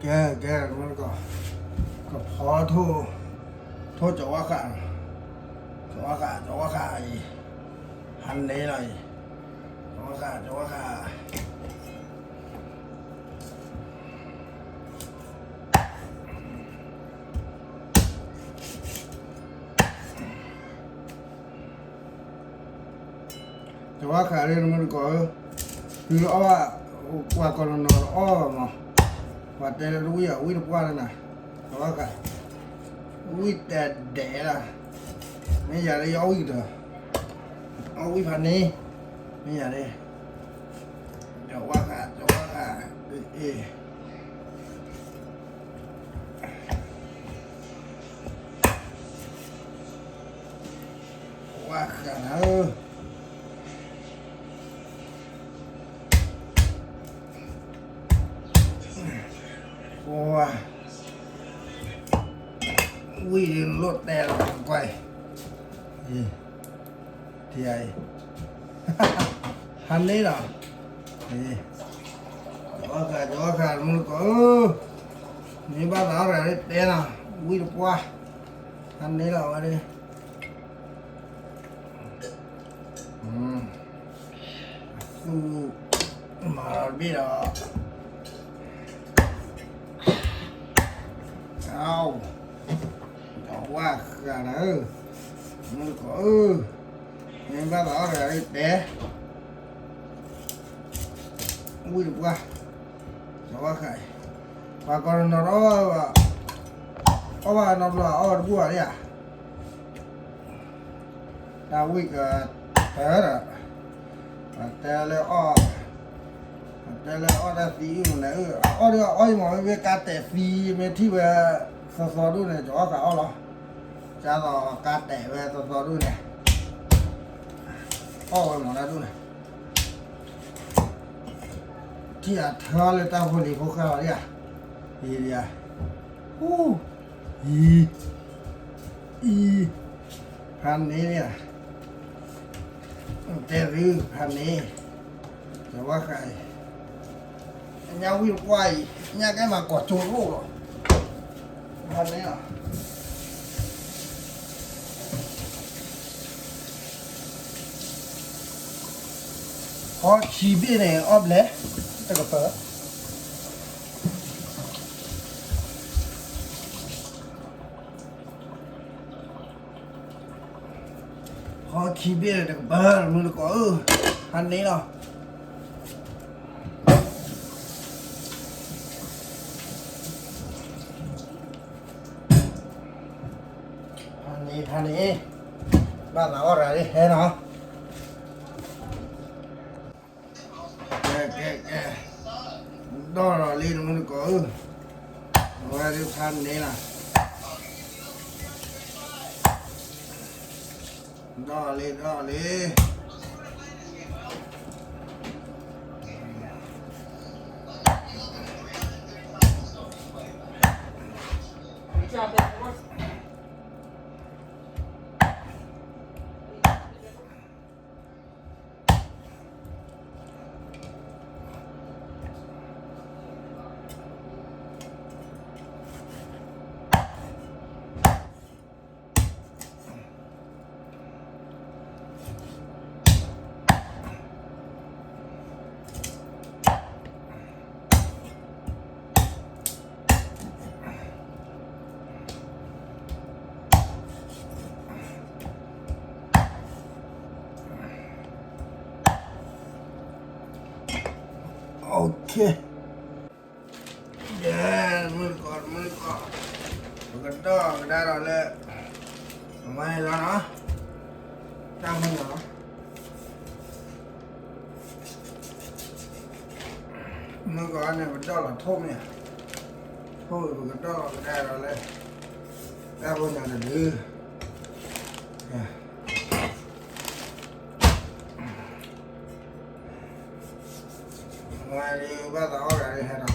ကဲ ကဲ မုၢ်တကိး, ကဖီထိၣ်, ထိၣ်ကဝါဃာ်, ကဝါဃာ် ကဝါဃာ်အံၤ, ဟးန့ၢ်လီၤအံၤ, ကဝါဃာ် ကဝါဃာ် ကဝါဃာ်လၢနမုၢ်တကိးဧၢ, တုၤလၢအီၣ်ဘၣ်, ပှၤကီးနီၤနီၤတအီၣ်ဘၣ်မး, ပှၤတဲလၢတဝံၣ်အဝံၣ်တပှၢ်လၢနၤ, ကဝါဃာ်, ဝံၣ်တဲဒဲးလၢ, မ့ၢ်ယၤလၢယအီၣ်ဝံၣ်ကတၢၢ်, အီၣ်ဝံၣ်ဖးန့ၣ်, မ့ၢ်ယၤလၢ, ကဝါဃာ် ကဝါဃာ်, အ့ၣ် ဝါဃာ်နၤဧၢ, ဝါ, ဝံၣ်ဒ်လိၣ်တဲလီၤကွၢ်, ထံအံၤ, ဟးန့ၢ်လီၤ, ကဝါဃာ် ကဝါဃာ် မုၢ်တကိးဧၢ, မ့ၢ်ဘၣ်သးအီၣ်တဂၤလၢတဲလီၤ, ဝံၣ်တပှၢ်, ဟးန့ၢ်လီၤဝဲဒၣ် အသူၣ်မၤလီၤတဘ့ၣ်ဒီး, ဒီးဝါဃာ်နၤဧၢ, မုၢ်တကိးဧၢ, မ့ၢ်ဘၣ်သးအီၣ်တဂၤလၢတဲ, ဝံၣ်တပှၢ်, ကဝါဃာ်အံၤ, ပှၤကီးနီၤနီၤတအီၣ်ဘၣ်, အီၣ်ဘၣ်နီတဘျီ အီၣ်ဝဲတဘူၣ်ဘၣ်လံဧါ တၢ်ဝံၣ်ကတၢၢ်ဒီး, တဲလၢအီၣ်, တဲလၢအီၣ်တၢ်သံအုၣ်မနုၤအုၣ် အီၣ်ဒီးအီၣ်အံၤမး မ့မ့ၢ်ကါတဲာ်သံ မ့ၢ်ထံၣ်ဝဲသီသီဒိၣ်န့ၣ် ကဝါဃာ်အီၣ်လီၤ, ကၢ်သိးကါတဲာ်ဝဲသီသီဒိၣ်န့ၣ်, အီၣ်ဝဲမးတၢ်ဒိၣ်န့ၣ် ထံၣ်အထၢလၢတၢ်ဖိလံၤဖိဃၢ်လီၤဒ်ဧါ, အံၤဒ်ဧါ, အံၤ, အံၤ, ဖးန့ၣ်ဧါ, တဲသုဖးန့ၣ်, ကဝါဃာ်အံၤ, ညၣ်ဝံၣ်တပှၢ်အံၤ ညၣ်ကဲမၤကိးကၠိရိၣ်လီၤ, ဖးန့ၣ်လီၤ. ဟီခံဘ့ၣ်န့ၣ် အီၣ်ဘျဲၣ်, တကပၤ, ဟီခံဘ့ၣ်န့ၣ်တကပၤ မုၢ်တကိးဧၢ, ဖးန့ၣ်လီၤ. ဖးန့ၣ် ဖးန့ၣ်, ဘၣ်သးအီၣ်တဂၤလၢဟဲနီၤ. ကဲ ကဲ ကဲ, ဒီၣ်လီၤလံ နမုၢ်တကိးဧၢ, အဝဲဒၣ်ဖးန့ၣ်လီၤ. ဒီၣ်လံ ဒီၣ်လံ. Okay. မုၢ်တကိး မုၢ်တကိး, ပကဒီၣ်ကဒါဒီးလၢ အဝဲလီၤနီၤ, တၢ်မုၢ်လီၤ. မုၢ်တကိးန့ၣ် ပဒီၣ်လီၤထိၣ်မ့ၢ်ဧါ, ထိၣ်ပကဒီၣ်လီၤကဒါဒီးလၢ တၢ်ဖိညါတဒု ဝဲဒၣ်ဘၣ်သးအီၣ်ဂၤဒ်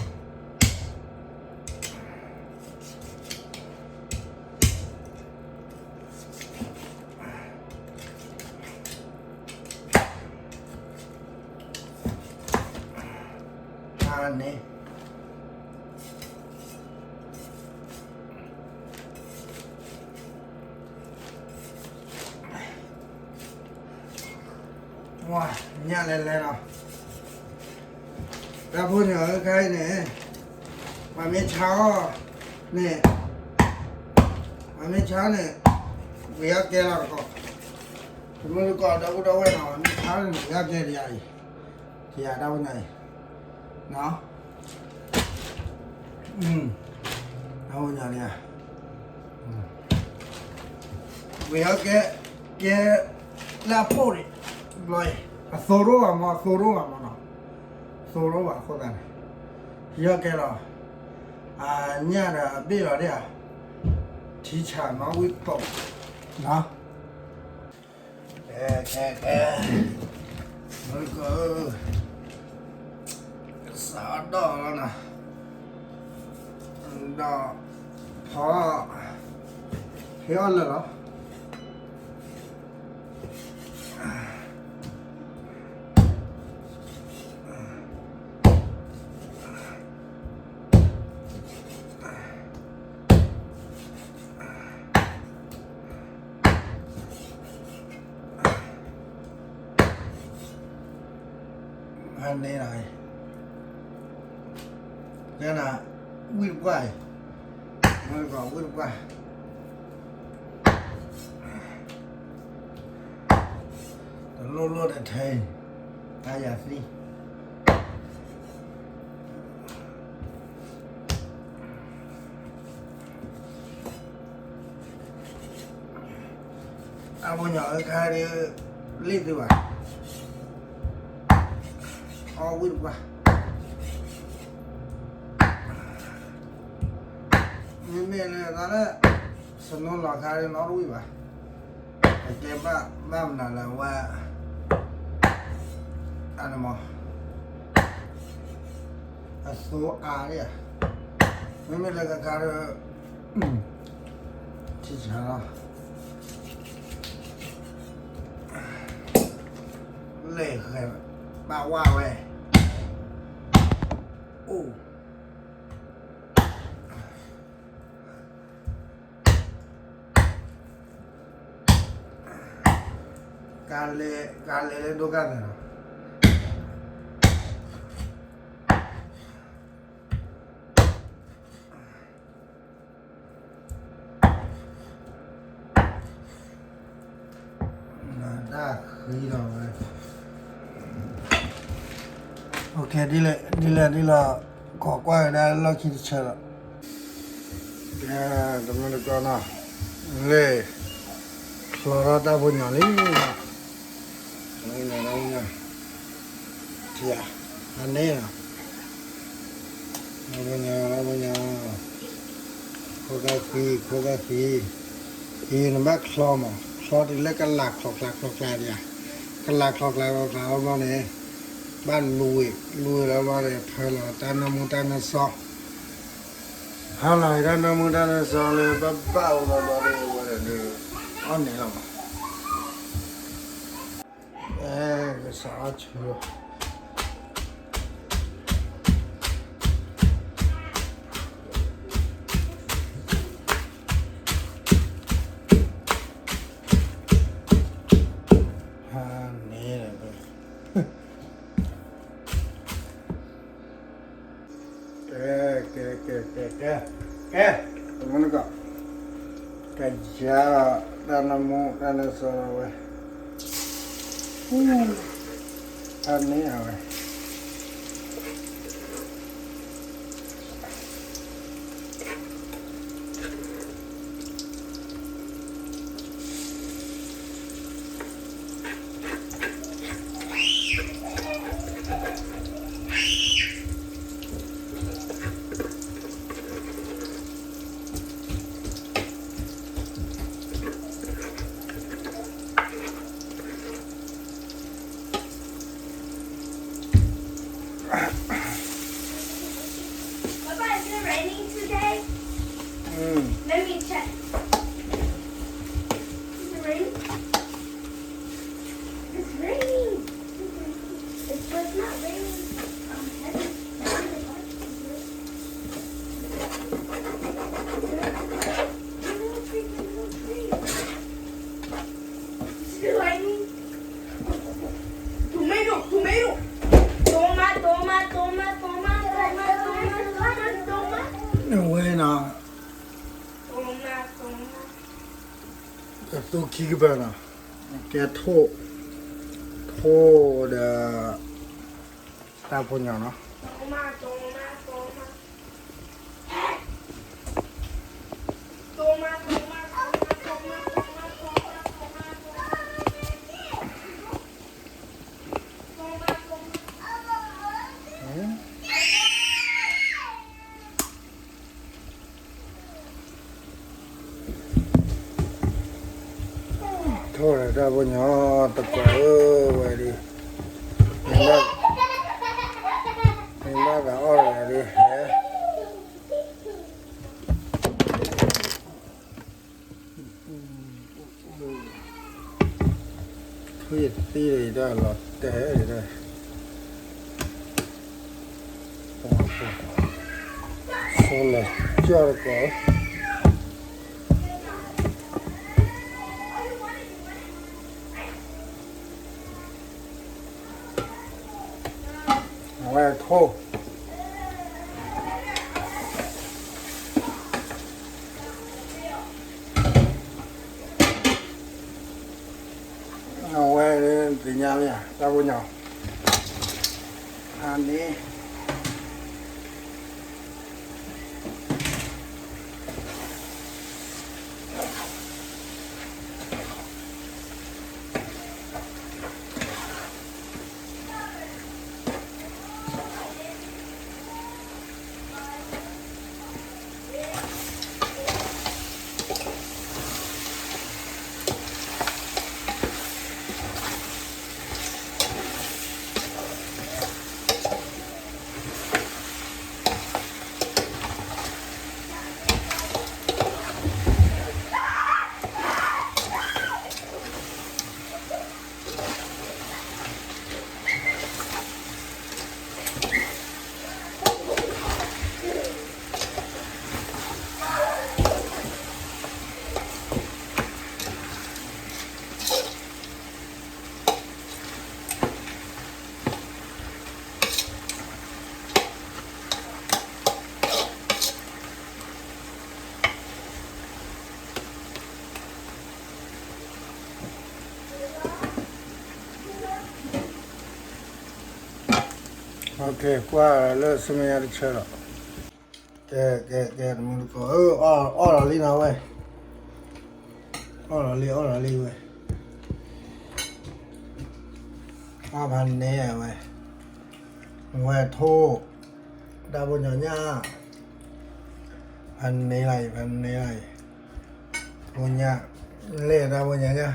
ဟဲဒီး ဖးန့ၣ်, ဝါ, ညၣ်လဲၤလဲၤလီၤ. တၢ်ဖိညီဧၢ ခဲအံၤန့ၣ်, ပှၤမ့ၢ်ဆါအီၤန့ၣ်, ပှၤမ့ၢ်ဆါန့ၣ်, ပှ့ၤအီၣ်ကဲလီၤတကီၢ်, တမုၢ်တကိးဒီပုၢ်ဒီဝဲၢ်နီၤ, မ့ၢ်ဆါန့ၣ် ပှ့ၤအီၣ်ကဲဒ်အံၤ, ယတၢ်ဖိညီအံၤ, နီၤ, တၢ်ဖိညီန့ၣ် ပှ့ၤအီၣ်ကဲ, ကဲလၢအပိၢ်န့ၣ်, ဘျီအံၤ, အသိတအိၣ်ဘၣ်မး, အသိတအိၣ်ဘၣ်မးနီၤ, အသိတအိၣ်ဘၣ်အဃိသတးန့ၣ်, ဟံးအီၣ်ကဲလီၤ, အညၣ်ဒီးအဘ့ၣ်လီၤဒၣ်ဧါ, ထံဆးနီၤ ဝံၣ်ပိာ်, နီၤ, ကဲ, ကဲ, ကဲ, မုၢ်ကီၢ်ဧၢ, စးအီၣ်ဒီၣ်လီၤနီၤ, ဒီးဖီ, ဖီအီၣ်လၢာ်လီၤ. ဟါန့ၣ်လီၤ, ကဲနၤ, ဝံၣ်တပှၢ်အံၤ, မုၢ်ကီၢ်ဝံၣ်တပှၢ်, တလိၣ်လိၣ်ဒီးထဲအံၤ, တၢ်ယၤသံ အမိၢ်ညီအၢခါဒီး လ့ၣ်သုဘၣ်, အီၣ်ဝံၣ်တပှၢ်, မ့မ့ၢ်လၢတၢ်လၢ snow လီၤခါဒီး နီတဝံၣ်ဘၣ်, အကဲဘၣ်မနုၤလၢဝဲ အန့ၣ်မး အသိအါဒၣ်, မ့မ့ၢ်လၢကခါဒီး ထံဆးလီၤ, လဲၤဃဲၤဘၣ်ဝဲဝဲ, အိၣ် ကလဲၤ, ကလဲၤလၢဒိၣ်ကၢ်သးလီၤ. တၢ်ဃံလီၤဝဲ, ဒ်လဲၣ်ဒ်လဲၣ်ဒ်လဲၣ်, ကိးကွၢ်ကဒါလီၢ်ခံတဆၢလီၤ. ကဲ, တမ့ၢ်တကီနီၤ, လဲၤချီထီၣ်တၢ်ဖိညီလံ, တၢ်ဖိညီ, အန့ၣ်, တၢ်ဖိညီ, တၢ်ဖိညီ, ခိၣ်သၣ်ဃံ, ခိၣ်သၣ်ဃံ, အံၤနဘၣ်ချီမး, ချီတုၤလၢကလးချီကျါချီကျါဒံးဧါ, ကလးချီကျါချီကျါလီၤဘျီန့ၣ်, ဘၣ်လူၤ, လူၤလီၤဘျီန့ၣ် ဖၢလီၤတၢ်နီၢ်မူတၢ်နီၢ်စီ, ဖၢလီၤတၢ်နီၢ်မူတၢ်နီၢ်စီလၢဘၣ်ဘၣ်အိၣ်လီၤဘျီန့ၣ် ဝဲဒၣ်ဒီး အီၣ်န့ၣ်လီၤမး. အဲ, ကစးအီၣ်ဆူၣ်လီၤ. ဟါန့ၣ်လီၤ. ကဲ, ကဲ, ကဲ, ကဲ, ကဲ, ကဲ, တမူတကိး, ကယၤလီၤ တၢ်နၢမူတၢ်နၢစီလီၤဝဲ, တၢ်န့ၣ်အဝဲ Papa, is it raining today? Mm. Let me check. Is it raining? It's raining. It's, it's not raining. Um, heavy. Is it lightning? ကသူခံကပၤနီၤ, ကဲထိၣ်, ထိၣ်ဒီး တၢ်ဖိညီနီၤ. ထိၣ်ဒီးတၢ်ဖိညီတကိးဧၢဝဲဒၣ်, မ့ၢ်ဘၣ်သးအီၣ်ဒီးဒ်ဟဲ ထွံၣ်သံဒီးယတၢ်လီၤတဲာ်ဒီး, ဆီလဲၤကၠီတကိး အဝဲထိၣ်, အဝဲသ့ၣ်ညါလံ တၢ်ဖိညီ, ဟါန့ၣ် ကွၢ်လၢဆူမဲာ်ညါတဆၢလီၤ, ကဲ ကဲ ကဲ တမုၢ်တကိး အီၣ်လီၤလံနီၤဝဲ, အီၣ်လီၤလံအီၣ်လီၤလံဝဲ, အီၣ်ဖးန့ၢ်ဝဲ, ဝဲထိၣ်, တၢ်ဖိညီညၣ်, ဖးန့ၢ်လီၤအံၤ ဖးန့ၢ်လီၤအံၤ, ဖိညၣ်, လဲၣ်တၢ်ဖိညီညၣ်,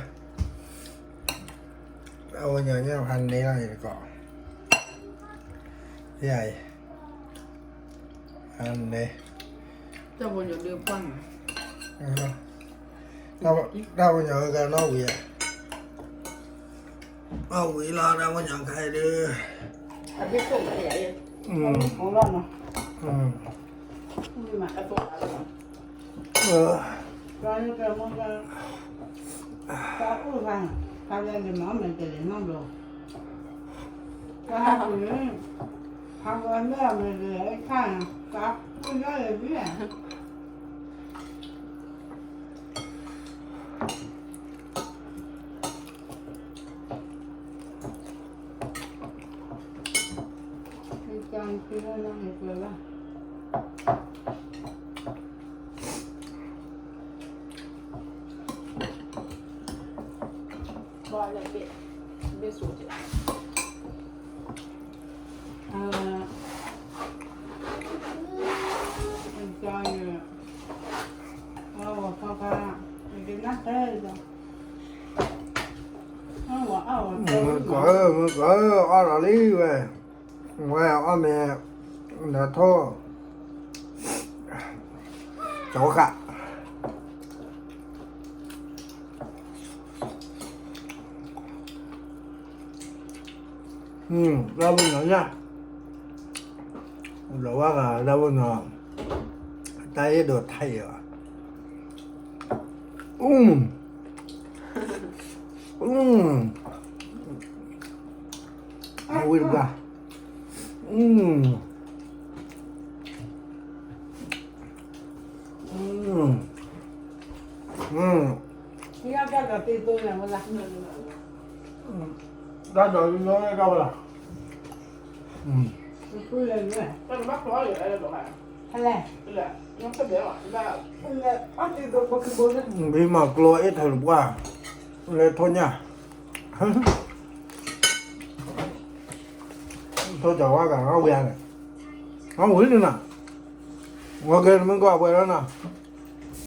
တၢ်ဖိညီညၣ်ဖးန့ၢ်လီၤအံၤတကိး, ယၤအံၤ, ဖးန့ၢ်, တၢ်ဖိညီဒုးပှၢ်မး, တၢ်ဖိညီကနီၣ်ဝံၤ, အီၣ်ဝံၤလီၤတၢ်ဖိညီခါအံၤဒုး, အဘ့ၣ်ခိၣ်မးယၤအံၤ, တၢ်အိၣ်ဖး, တၢ်အိၣ်ဖးန့ၣ် တလဲၤမၤမဲာ်တလဲၤနီတဘျီ, တၢ်ဟးန့ၣ်, ဟးဝဲလၢအမဲာ်တလဲၤအခါန့ၣ် တၢ်အိၣ်ဖးလဲၤဒ်လဲၣ် ကၢ်ကၢ်လၢ်လၢ် ဘၣ်လၢဘ့ၣ်, ဘ့ၣ်စိာ်က့ၤ, အကၢ်ယဲ, အဝဲခီခါ, ယကနၣ်ခဲဒီး, အဝဲအဝဲ, မုၢ်ကီၢ်ဧၢ မုၢ်ကီၢ်ဧၢ အီၣ်လီၤလံဝဲ, ဝဲအီၣ်မ့ၤ, နထိၣ်, ကၠီဃာ် တၢ်ဖိညီညၣ်, ဒီးဝဲဂၤတၢ်ဖိညီ, တၢ်အ့ၣ်ဒိးထဲးအီၤ, အူ, အူ, ဝံတဘျီ, အူ. တၢ်ဒိးလီၤလီၤလီၤလီၤ, ဘံမၤကျိအ့ၣ်ထၢၣ်တပှၢ်, လဲၤထီၣ်ညၣ်, ထီၣ်ကဝါဂၤ အဝဲန့ၣ်, အဝဲန့ၣ်နီၤ, ဝဲကဲနမ့ၢ်ကီၢ်အဝဲလီၤနီၤ.